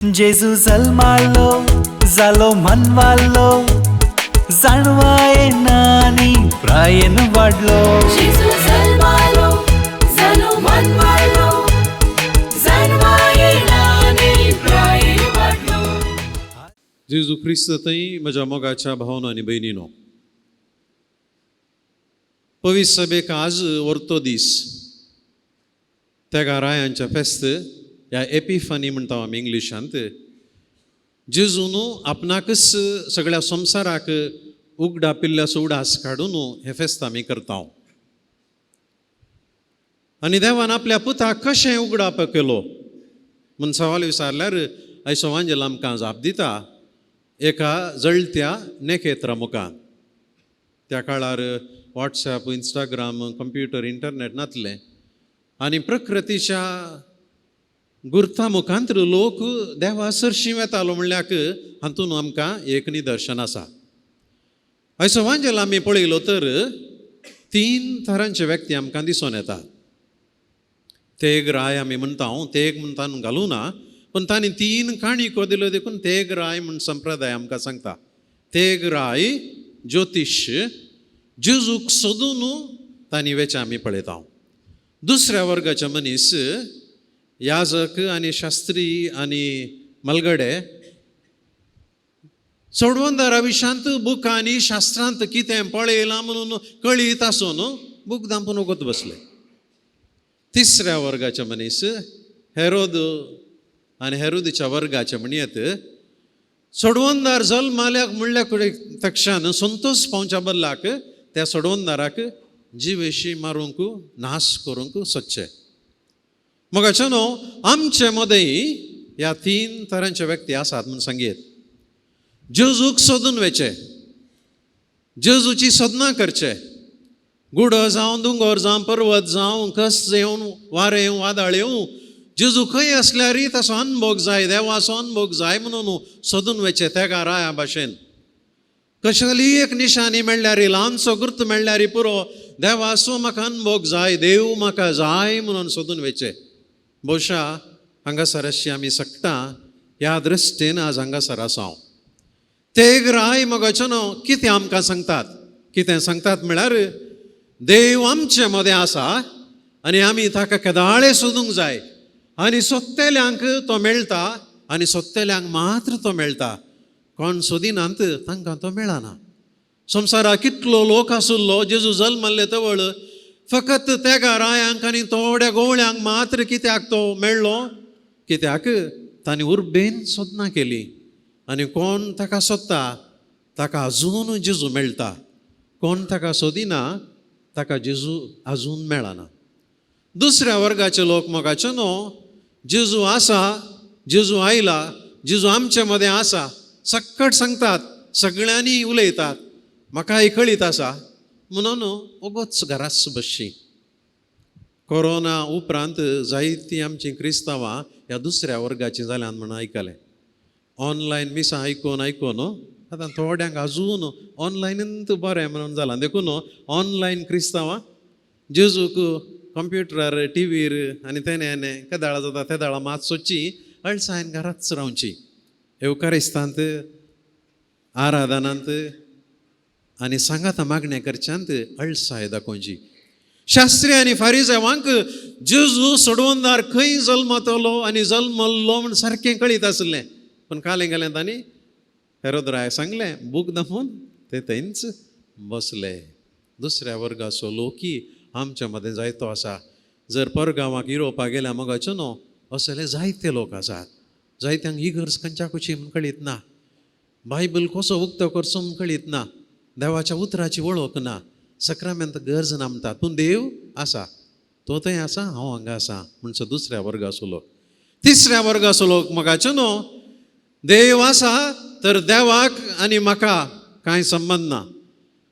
जेजू जल्मालो जालो मनवालो जाणवाय नानी प्रायेन वाडलो. जेजू जल्मालो जालो मनवालो जाणवाय नानी प्रायेन वाडलो. जेजू क्रिस्त थंय म्हज्या मोगाच्या भावना आनी भयणीनो, पवित्र सभेक आज वर्तो दीस. तेगा रायांच्या फेस्त ह्या एपिफनी म्हणटा आमी इंग्लिशांत. जेजून आपणाकच सगळ्या संवसाराक उगडापिल्ल्याचो उडास काडून हें फेस्त आमी करता. आनी देवान आपल्या पुताक कशें उगडाप केलो म्हूण सवाल विचारल्यार आयचो वांजेल आमकां जाप दिता, एका जळत्या नेखेत्रा मुखार. त्या काळार वॉट्सॅप, इंस्टाग्राम, कंप्युटर, इंटरनेट नासलें आनी प्रकृतीच्या गुर्ता मुखांत लोक देवा सरशीं वेतालो म्हणल्याक हातून आमकां एक निदर्शन आसा. आयचो वांजेल आमी पळयलो तर तीन तरांचे व्यक्ती आमकां दिसून येतात. तेग राय आमी म्हणटा, तेग म्हणटा घालूं ना, पूण तांणी तीन काणयो दिल्यो देखून तेग राय म्हूण संप्रदाय आमकां सांगता. तेग राय ज्योतिश जेजूक सोदून तांणी वेचें आमी पळयता. दुसऱ्या वर्गाचे मनीस याजक आनी शास्त्री आनी मलगडे सोडवंदारा विशांत बुकांनी शास्त्रांत कितें पळयलां म्हणून कळीत आसून बूक धांपून वगत बसले. तिसऱ्या वर्गाचे मनीस हेरोद आनी हेरोदीच्या वर्गाचे म्हणयेत सोडवंदार जल्माल्याक म्हणल्या कडेन तक्षान संतोष पावच्या बदलाक त्या सोडवंदाराक जिवेशी मारूंक नाश करूंक सोदचे. मोगाचे न्हू, आमचे मदें ह्या तीन तरांचे व्यक्ती आसात म्हूण सांगयेत. जेजूक सोदून वेचे, जेजूची सोदनां करचे, गुडो जावं, दोंगर जावं, पर्वत जावं, कस येवन, वारें येवं, वादळ येवं, जेजू खंय आसल्यारय ताचो अनभोग जाय, देवाचो अनभोग जाय म्हणून सोदून वेचे. तेगा राया भाशेन कसली एक निशाणी मेळ्ळ्यार, ल्हानसो गुर्त मेळ्ळ्यार पुरो, देवाचो म्हाका अनभोग जाय, देव म्हाका जाय म्हणून सोदून वेचे. बहुशा हांगासर अशी आमी सगटां ह्या दृश्टीन आज हांगासर आसा हांव. तेग राय मोगाचो न्हू कितें आमकां सांगतात, कितें सांगतात म्हळ्यार देव आमचे मदें आसा आनी आमी ताका केदाळे सोदूंक जाय आनी सोदतल्यांक तो मेळटा आनी सोदतल्यांक मात्र तो मेळटा. कोण सोदिनात तांकां तो मेळना. संवसाराक कितलो लोक आशिल्लो जेजू जल्मल्ले तवळ, फकत तेगा रायांक आनी थोड्या गोवळ्यांक मात्र कित्याक तो मेळ्ळो? कित्याक तांणी उर्बेन सोदनां केली आनी कोण ताका सोदता ताका अजून जेजू मेळटा, कोण ताका सोदिना ताका जेजू अजून मेळना. दुसऱ्या वर्गाचे लोक मोगाचे न्हू, जेजू आसा, जेजू आयला, जेजू आमचे मदें आसा, सक्कट सांगतात, सगळ्यांनी उलयतात, म्हाकाय कळीत आसा म्हणून ओगोच घराच बसची. कोरोना उपरांत जायतीं आमचीं क्रिस्तांवां ह्या दुसऱ्या वर्गाचीं जाल्यान म्हूण आयकलें. ऑनलायन मिसां आयकून आयकून आतां थोड्यांक अजून ऑनलायनूच बरें म्हणून जालां. देखून ऑनलायन क्रिस्तांवां जेजूक कंप्युटरार, टिवीर आनी तेणे केदाळा जाता तेदाळा मात सोदची, अळसायन घराच रावची. येवकारिस्तांत, आराधनांत आनी सांगाता मागणें करच्यांत अळसाय दाखोवची. शास्त्री आनी फारिजेवांक जेजू सोडवंदार खंय जल्मतलो आनी जल्मल्लो म्हूण सारकें कळीत आसलें, पूण कालें गेलें तांणी हेरोदराय सांगलें, बूक दामून ते थंयच बसले. दुसऱ्या वर्गाचो लोकी आमच्या मदें जायतो आसा. जर परगांवाक युरोपाक गेल्या मोगाचो न्हू असले जायते लोक आसात. जायत्यांक इगर्ज खंयच्या कुशी म्हूण कळीत ना, बायबल कसो उक्तो करचो म्हूण कळीत ना, देवाच्या उतराची वळख ना, सक्रामेंत गरज ना म्हणटात, पूण देव आसा, तो थंय आसा, हांव हांगा आसा म्हणचो दुसऱ्या वर्गाचो लोक. तिसऱ्या वर्गाचो लोक मोगाचो न्हू, देव आसा तर देवाक आनी म्हाका कांय संबंद ना,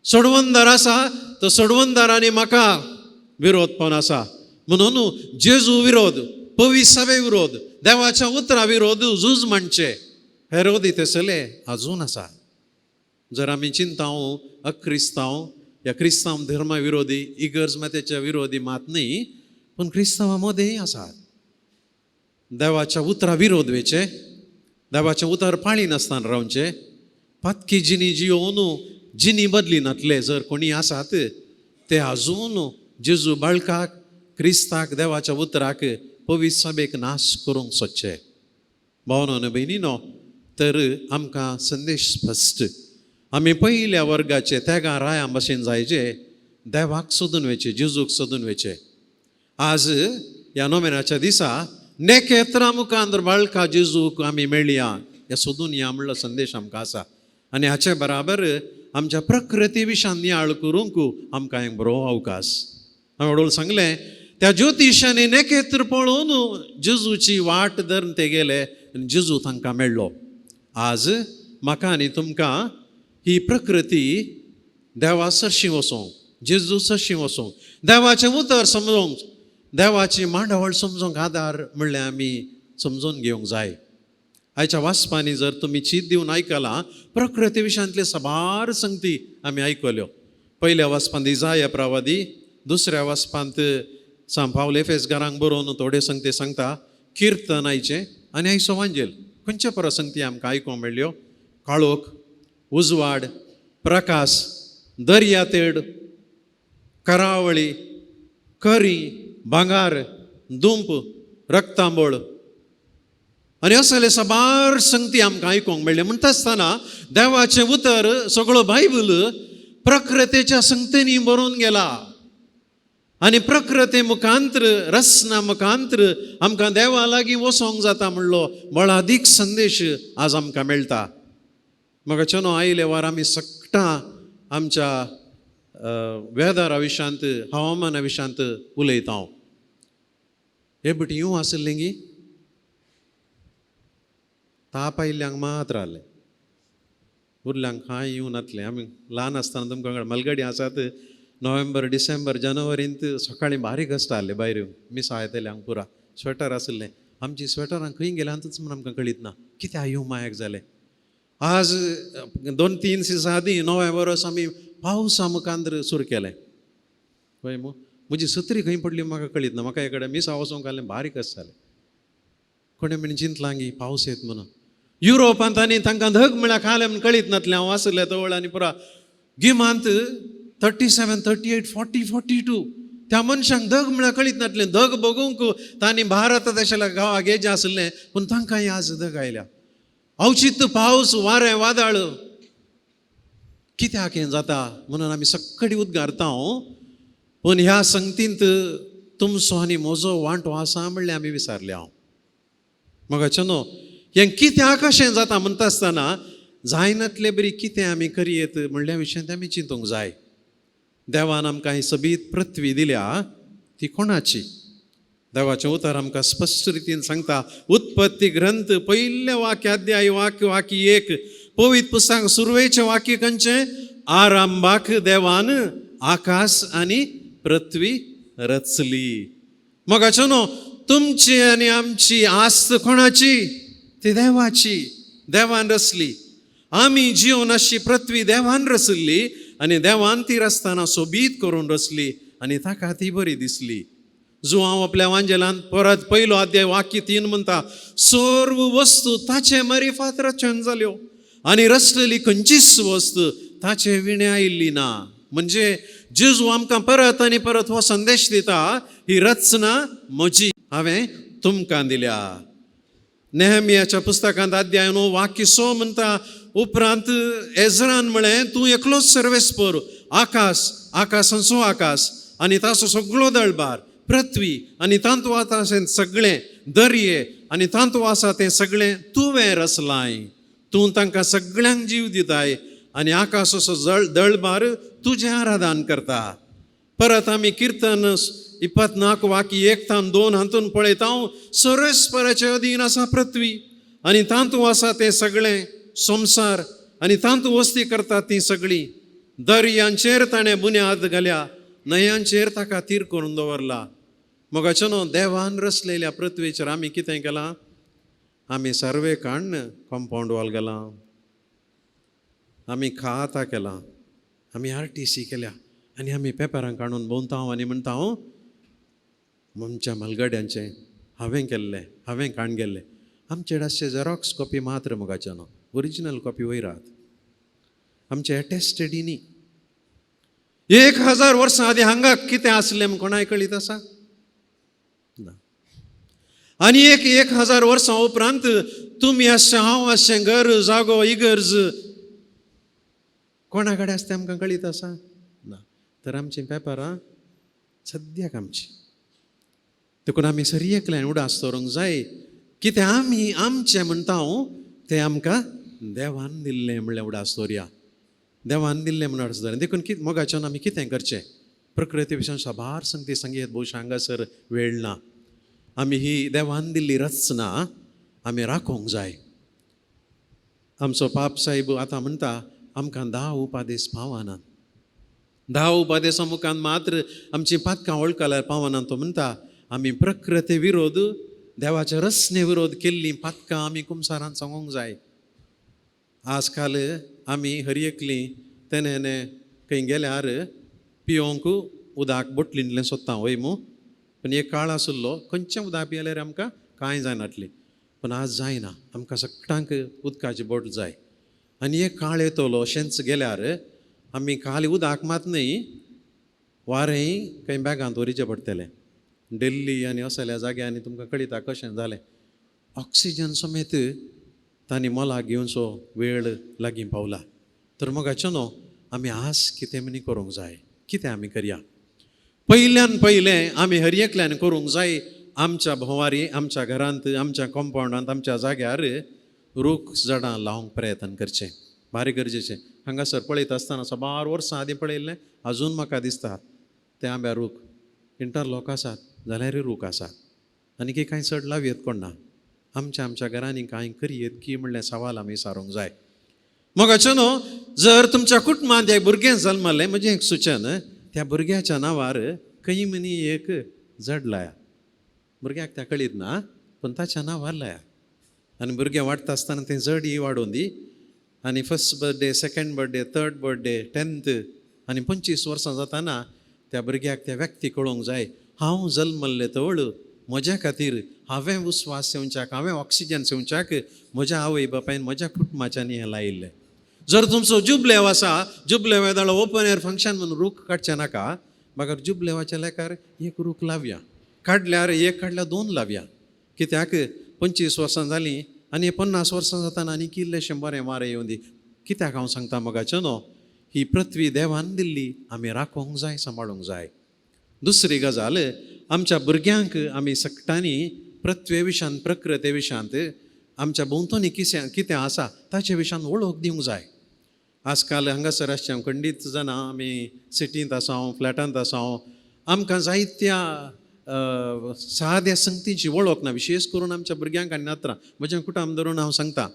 सोडवंदार आसा तर सोडवंदार आनी म्हाका विरोधपण आसा म्हणून जेजू विरोध, पवित्र विरोध, देवाच्या उतरा विरोध झूज म्हणचे हेरोदी तेसले अजून आसा. जर आमी चिंताव अक्रिस्तांव या क्रिस्तांव धर्मा विरोधी, इगर्ज मातेच्या विरोधी मात न्ही, पूण क्रिस्तांवां मदेंय आसात देवाच्या उतरा विरोध वेचे. देवाचें उतर पाळी नासतना रावचें, पातकी जिणी जियोवन जिणी बदली नातले जर कोणी आसात ते आजून जेजू बाळकाक, क्रिस्ताक, देवाच्या उतराक, पवित्र सभेक नाश करूंक सोदचे. भावनो आनी भयणीनो, तर आमकां संदेश स्पश्ट. आमी पयल्या वर्गाचे तेगां रायां भशेन जायचे, देवाक सोदून वयचे, जेजूक सोदून वयचे. आज ह्या नोवेनाच्या दिसा नेकेत्रां मुखार बाळका जेजूक आमी मेळया, ह्या सोदून या म्हणलो संदेश आमकां आसा. आनी हाचे बराबर आमच्या प्रकृती विशान नियाळ करूंक आमकां एक बरो अवकाश. हांवें वडोल सांगलें, त्या ज्योतिशांनी नेकेत्र पळोवन जेजूची वाट धरून ते गेले आनी जेजू तांकां मेळ्ळो. आज म्हाका आनी तुमकां ही प्रकृती देवा सरशीं वचोंक, जेजू सरशीं वचोंक, देवाचें उतर समजोंक, देवाची मांडावळ समजोंक आदार म्हणल्यार आमी समजून घेवंक जाय. आयच्या वाचपांनी जर तुमी चीत दिवन आयकलां, प्रकृती विशयांतले साबार संगती आमी आयकल्यो. पयल्या वाचपांत इजाया प्रवादी, दुसऱ्या वाचपांत सांत पावल एफेसगारांक बरोवन थोड्यो संगती सांगता, किर्तन आयचें आनी आयचो वांजेल. खंयच्या परस संगती आमकां आयकूंक मेळ्ळ्यो? काळोख, उजवाड, प्रकाश, दर्या तेड, करावळी, करी, भांगार, दुंप, रक्तांबळ आनी असले साबार संगती आमकां आयकूंक मेळ्ळें. म्हणटा आसतना देवाचें उतर सगळो बायबल प्रकृतेच्या संगतींनी बरोवन गेला आनी प्रकृते मुखांत्र, रचना मुखांत्र आमकां देवा लागीं वचोंक जाता म्हणलो बळादीक संदेश आज आमकां मेळटा. म्हाका चेनो आयले वार आमी सगटां आमच्या वेदरा विशांत, हवामाना विशांत उलयता हांव. हे बटी येवं आसलें गी ताप आयिल्ल्यांक मात्र आसलें, उरल्यांक कांय येवं नातलें. आमी ल्हान आसतना तुमकां मलगडी आसात, नोव्हेंबर डिसेंबर जानेवारींत सकाळीं बारीक आसता आसलें भायर मिसाळ येतल्यांक पुरा स्वेटर आसलें. आमची स्वेटरां खंय गेल्यांतूच म्हूण आमकां कळीत ना, कित्याक येवं मायक जालें. आज 2-3 दिसां आदीं नवें वर्स आमी पावसा मुखांतर सुरू केलें. पळय मू म्हजी सत्री खंय पडली म्हाका कळीत ना. म्हाका एकडे मिसा वचोंक आसलें, बारीक आसतालें. कोणें म्हण चिंतलां गी पावस येत म्हणून. युरोपांत आनी तांकां धग म्हळ्यार खालें म्हूण कळीत नातलें. हांव आसलें तवळ आनी पुरा गिमांत 37, 38, 40, 42 त्या मनशांक धग म्हळ्यार कळीत नातलें. धग बगूंक तांणी भारत देशाल्या गांवाक येजें आसलें, पूण तांकांय आज धग आयल्या. अवचीत पावस, वारें, वादळ कित्याक हें जाता म्हणून आमी सगळी उद्गारता. पूण ह्या संगतींत तुमचो आनी म्हजो वांटो आसा म्हणलें आमी विसारले. हांव म्हाका चेनो हें कित्याक अशें जाता म्हणटा आसतना जायनातले बरी कितें आमी करयेत म्हणल्या विशयांत आमी चिंतूंक जाय. देवान आमकां ही सबीत पृथ्वी दिल्या ती कोणाची? देवाचें उतर आमकां स्पश्ट रितीन सांगता. उत्पत्ती ग्रंथ पयलें वाक्य अध्याय वाक्य वाक्य 1, पवित्र पुस्तक सुरवेचें वाक्य खंयचें? आरंभाक देवान आकाश आनी पृथ्वी रचली. मोगाचो न्हू, तुमची आनी आमची आस्त कोणाची? ती देवाची. देवान रचली. आमी जिवन अशी पृथ्वी देवान रचल्ली आनी देवान ती रचतना सोबीत करून रचली आनी ताका ती बरी दिसली. जो हांव आपल्या वांजेलान परत पयलो अध्याय वाक्य 3 म्हणटा, सर्व वस्तू ताचे मरिफात रचन जाल्यो आनी रचलेली खंयचीच वस्त ताचे विणे आयिल्ली ना. म्हणजे जेजू आमकां परत आनी परत हो संदेश दिता, ही रचना म्हजी हांवें तुमकां दिल्या. नेहमियाच्या पुस्तकांत अध्याय 9 वाक्य 6 म्हणटा, उपरांत एजरान म्हळें, तूं एकलोच सर्वेस्पर, आकाश, आकाशांचो आकाश आनी ताचो सगळो दळबार, पृथ्वी आनी तांतू आसा तें सगळें, दर्ये आनी तांतू आसा तें सगळें तुवें रचलाय. तूं तांकां सगळ्यांक जीव दिताय आनी आकाशाचो दळबार तुजें आराधन करता. परत आमी किर्तन 24 वाक्य 1 तान 2 हातून पळयता, सर्वेस्पराचे अधीन आसा पृथ्वी आनी तांतू आसा तें सगळें संवसार आनी तांतू वस्ती करता ती सगळीं. दर्यांचेर ताणें बुन्याद घाल्या, न्हंयांचेर ताका तीर करून दवरला. मोगाचो न्हू, देवान रचलेल्या पृथ्वीचेर आमी कितें केलां? आमी सर्वे काडून कंपावंड वॉल घालां, आमी खाता केलां, आमी RTC केल्या आनी आमी पेपरां काडून भोंवता आनी म्हणटा आमच्या म्हालगड्यांचें हांवें केल्लें, हांवें काण गेल्लें. आमचे आसचे झेरॉक्स कॉपी मात्र मोगाच्यानो, ओरिजिनल कॉपी वयर राहत आमचे एटेस्टेडी न्ही. 1000 वर्सां आदीं हांगा कितें आसलें म्हूण कोणाय कळीत आसा ना. आनी एक 1000 वर्सां उपरांत तुमी आसचें, हांव आसचें, घर, जागो, इगर्ज कोणा कडेन आसता तें आमकां कळीत आसा ना. तर आमचीं पेपरां सद्याक आमची, देखून आमी सरी एकल्यान उडास दवरूंक जाय कितें आमी आमचें म्हणटा हांव तें आमकां देवान दिल्लें म्हणलें उडास दवरया, देवान दिल्लें म्हणून उडास दवरया. देखून कितें मोगाच्यान आमी कितें करचें, प्रकृती विशयान साबार संगती सांगयत, भोवशा हांगासर वेळ ना. आमी ही देवान दिल्ली रचना आमी राखूंक जाय. आमचो पाप साहेब आतां म्हणटा आमकां 10 उपादेस पावनात, 10 उपादेसा मुखान मात्र आमची पातकां वळखल्यार पावनात. तो म्हणटा आमी प्रकृती विरोध, देवाच्या रचने विरोध केल्लीं पातकां आमी कुमसारान सांगूंक जाय. आजकाल आमी हर एकलीं तेणे खंय गेल्यार पियोंक उदक बोटलींतलें सोदता वय मू, पूण एक काळ आशिल्लो खंयचें उदक पियेल्यार आमकां कांय जायनातलें, पूण आज जायना, आमकां सगळ्यांक उदकाची बोट जाय. आनी एक काळ येतलो अशेंच गेल्यार आमी खाली उदक मात न्हय, वारेंय खंय बॅगांत दवरिचें पडटलें. दिल्ली आनी असल्या जाग्यांनी तुमकां कळिता कशें जालें, ऑक्सिजन समेत तांणी मोलाक घेवचो वेळ लागीं पावला. तर मोगाचो न्हू आमी आज कितें म्हणी करूंक जाय, कितें आमी करया. पयल्यान पयलें आमी हर एकल्यान करूंक जाय, आमच्या भोंवारी, आमच्या घरांत, आमच्या कॉम्पावंडांत, आमच्या जाग्यार रूख झाडां लावंक प्रयत्न करचें, भारी गरजेचें. हांगासर पळयता आसतना साबार वर्सां आदीं पळयल्लें, आजून म्हाका दिसता ते आंब्या रूख इंटरलॉक आसात जाल्यारय रूख आसात, आनी की कांय चड लावयेत कोण ना. आमच्या आमच्या घरांनी कांय करयेत की म्हणलें सवाल आमी सारूंक जाय. मोगाचो न्हू जर तुमच्या कुटुंबांत एक भुरगें जल्मलें, म्हजें एक सुचन, त्या भुरग्याच्या नांवार खंय मनी एक जड लाया, भुरग्याक त्या कळीत ना पूण ताच्या नांवार लाया, आनी भुरगें वाडटा आसतना तें जड ही वाडोवन दी, आनी first birthday, second birthday, third birthday, 10th आनी 25 वर्सां जाताना त्या भुरग्याक त्या व्यक्ती कळोवंक जाय, हांव जल्मल्लें तवळ म्हज्या खातीर हांवें उस्वास सेवच्याक, हांवें ऑक्सिजन सेवच्याक म्हज्या आवय बापायन म्हज्या कुटुंबाच्यानी हें लायिल्लें. जर तुमचो जुबलेव आसा, जुबलेव येदोळ ओपन एयर फंक्शन म्हणून रूख काडचें नाका, मागीर जुबलेवाच्या लेखार एक रूख लावया, काडल्यार एक काडल्यार 2 लावया, कित्याक 25 वर्सां जालीं आनी 50 वर्सां जाताना आनी किल्लेशें बरें वारें येवन दी. कित्याक हांव सांगता मोगाचो न्हू, ही पृथ्वी देवान दिल्ली आमी राखूंक जाय, सांबाळूंक जाय. दुसरी गजाल, आमच्या भुरग्यांक आमी सगळ्यांनी पृथ्वे विशांत, प्रकृते विशांत, आमच्या भोंवतणी कितें आसा ताचे विशांत वळख दिवंक जाय. आजकाल हांगासर आसचें खंडीत जाणां आमी सिटींत आसा, फ्लॅटांत आसा, आमकां जायत्या साद्या संगतीची वळख ना, विशेश करून आमच्या भुरग्यांक आनी नात्रां. म्हज्या कुटुंब धरून हांव सांगता,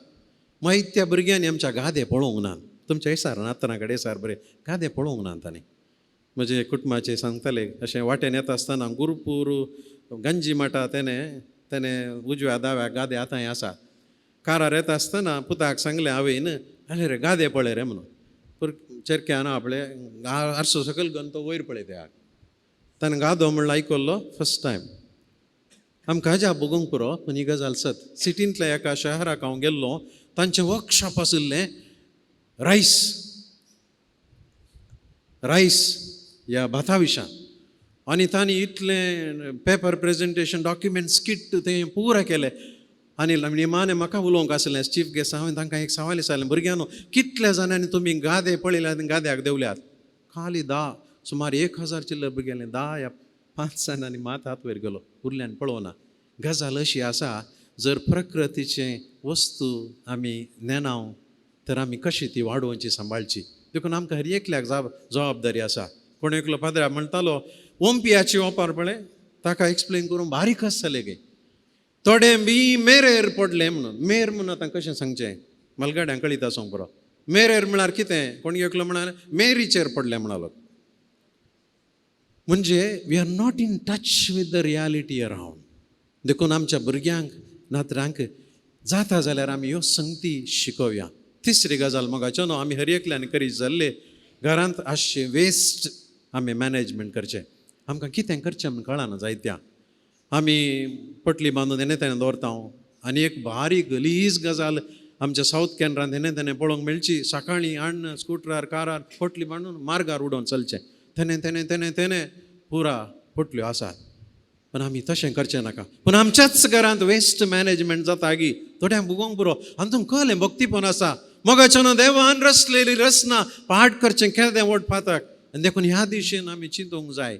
मागीर त्या भुरग्यांनी आमच्या गादे पळोवंक ना, तुमच्या हेसार नात्रां कडेन सार बरें गादे पळोवंक ना तांणी. म्हजे कुटुंबाचे सांगताले अशें वाटेन येता आसतना गुरुपूर गंजी माटा तेणें तेणें उजव्या दाव्या गादे आतांय आसा. कारार येता आसतना पुताक सांगलें आवयन, आरे रे गादे पळय रे म्हणून, पूण चेरक्यान आपले आरसो सकयल घेवन तो वयर पळय त्या ताणें गादो म्हणलो आयकल्लो फर्स्ट टायम. आमकां अजाप भोगूंक पुरो, पूण ही गजाल सत. सिटींतल्या एका शहराक हांव गेल्लो, तांचें वर्कशॉप आशिल्लें रायस, रायस ह्या भाता विशान, आनी तांणी इतलें पेपर प्रेजेंटेशन डॉक्युमेंट स्किट तें पुरा केलें. आनी निमाणें म्हाका उलोवंक आसलें चीफ गेस्ट, हांवें तांकां एक सवाल विचारलें, भुरग्यांनो कितल्या जाणांनी तुमी गादे पळयल्यात आनी गाद्याक देंवल्यात? खाली 10, सुमार 1000 चिल्लर भुरग्यांनी 10 या 5 जाणांनी मात हात वयर गेलो, उरल्यान पळोवना. गजाल अशी आसा, जर प्रकृतीचें वस्तू आमी नेणाव तर आमी कशी ती वाडोवची सांबाळची. देखून आमकां हर एकल्याक जबाबदारी आसा. कोण एकलो पाद्रा म्हणटालो ओमपियाची ओपार पळय, ताका एक्सप्लेन करून बारीक कस जालें गे, थोडे बी मेरेर पडले म्हणून. मेर म्हणून आतां कशें सांगचें, मलगाड्यांक कळीत आसूंक पुरो. मेरेर म्हळ्यार कितें, कोण एकलो म्हळ्यार मेरीचेर पडले म्हणालो. म्हणजे we are not in touch with the reality around. देखून आमच्या भुरग्यांक नातरांक जाता जाल्यार आमी ह्यो संगती शिकोवया. तिसरी गजाल मोगाच्यो न्हू, आमी हर एकल्यान करीत जाल्ले घरांत आसचें वेस्ट आमी मॅनेजमेंट करचें. आमकां कितें करचें म्हूण कळना जायत्या. आमी पटली बांदून हेणे तेणे दवरता, आनी एक बारीक गलीज गजाल आमच्या सावथ कॅनरान तेणे तेणे पळोवंक मेळची. सकाळीं हाडून स्कुटरार कारार पोटली बांदून मार्गार उडोवन चलचें, तेणे तेणे तेणे तेणे पुरा पोटल्यो आसात. पण आमी तशें करचें नाका. पूण आमच्याच घरांत वेस्ट मॅनेजमेंट जाता गी थोड्यांक भुगोंक पुरो. आनी तुमकां कळ्ळें भक्तीपण आसा मोगाच्यान देवान रचलेली रचना पाठ करचें केदें व्हड पातक. आनी देखून ह्या दिशेन आमी चिंतूंक जाय.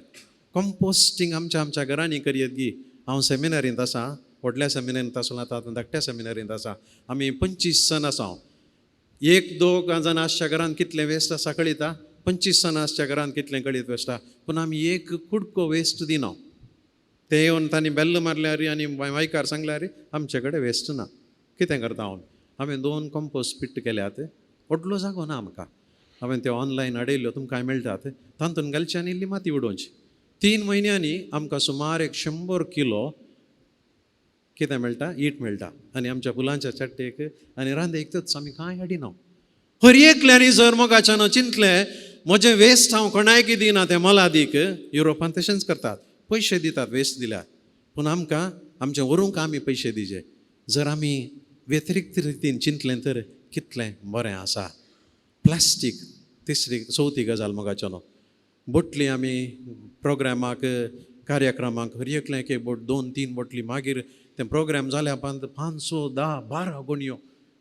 कंपोस्टींग आमच्या आमच्या घरांनी करयत गी. हांव सेमिनारींत आसा, व्हडल्या सेमिनारींत आसलो, आतां धाकट्या सेमिनारींत आसा. आमी 25 जाण आसा. एक दोग जाणां आसच्या घरांत कितलें वेस्ट आसा कळयता, 25 जाणां आसच्या घरांत कितलें कळीत वेस्ट आसा. पूण आमी एक कुडको वेस्ट दिना. ते येवन तांणी बेल्ल मारल्यार आनी मायकार सांगल्यार आमचे कडेन वेस्ट ना. कितें करता हांव, हांवें 2 कंपोस्ट पीट केल्यात. व्हडलो जागो ना आमकां. हांवें ते ऑनलायन हाडयल्यो, तुमकां मेळटात. तातूंत घालची आनी इल्ली माती उडोवची. 3 म्हयन्यांनी आमकां सुमार 100 किलो कितें मेळटा, ईट मेळटा. आनी आमच्या फुलांच्या चट्टेक आनी रांदेक तच आमी कांय हाडिना. हर एकल्यांनी जर मोगाच्यान चिंतलें म्हजें वेस्ट हांव कोणायकी दिना तें मोलादीक. युरोपान तशेंच करतात, पयशे दितात वेस्ट दिल्यार. पूण आमकां आमचें व्हरूंक आमी पयशे दिजे. जर आमी व्यतिरिक्त रितीन चिंतलें तर कितलें बरें आसा. प्लास्टीक तिसरी चवथी गजाल मोगाच्यानो. बोटली आमी प्रोग्रामाक कार्यक्रमाक हर एकलें एक एक बोट 2-3 बोटली, मागीर तें प्रोग्राम जाल्या उपरांत 5, 6, 10, 12 गोणयो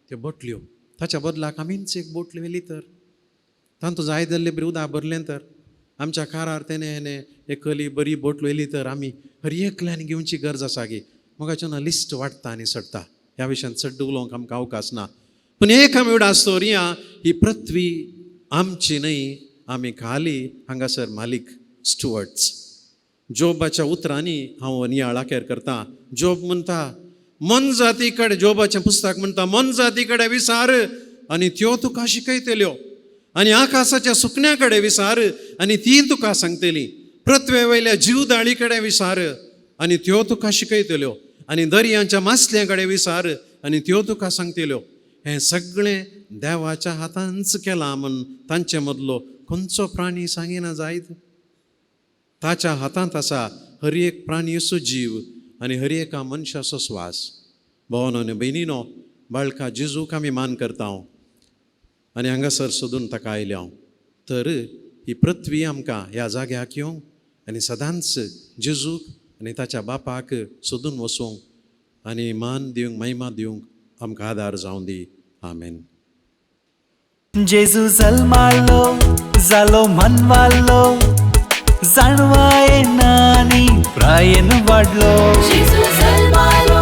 त्यो बोटल्यो. ताच्या बदलाक आमीच एक बोटली व्हेली तर तांतूं जाय जाल्ले बरी उदक भरलें तर आमच्या कारार तेणें हेणें एकली बरी बोटल व्हेली तर आमी हर एकल्यान घेवची गरज आसा गी. मोगाचें ना लिस्ट वाडटा आनी सडटा. ह्या विशयान चड उलोवंक आमकां अवकाश ना. पूण एक आमी उडास दवरया, ही पृथ्वी आमची न्हय, आमी खाली हांगासर मालीक स्टुवर्ट्स. जोबाच्या उतरांनी हांव नियाळ अखेर करता. जोब म्हणटा मोनजाती कडेन, जोबाचें पुस्तक म्हणटा मोनजाती कडेन विसार आनी त्यो तुका शिकयतल्यो, आनी आकाशाच्या सुकण्या कडेन विसार आनी ती तुका सांगतली, पृथ्वे वयल्या जीवदाळी कडेन विसार आनी त्यो तुका शिकयतल्यो, आनी दर्यांच्या मासल्यां कडेन विसार आनी त्यो तुका सांगतल्यो. हें सगळें देवाच्या हातानच केलां म्हूण तांचे मदलो खंयचो प्राणी सांगिना जायत. ताच्या हातांत आसा हर एक प्राणीचो जीव आनी हर एका मनशाचो स्वास. भावानो आनी भयणीनो, बाळका जेजूक आमी मान करता आनी हांगासर सोदून ताका आयल्या हांव. तर ही पृथ्वी आमकां ह्या जाग्याक येवंक आनी सदांच जेजूक आनी ताच्या बापाक सोदून वचूंक आनी मान दिवंक, महिमा दिवंक आमकां आदार जावं दी. आमेन. जेजू जल्मालो जालो मनवालो, जाणवाय नानी प्रायेन वाडलो. जेजू जल्मालो.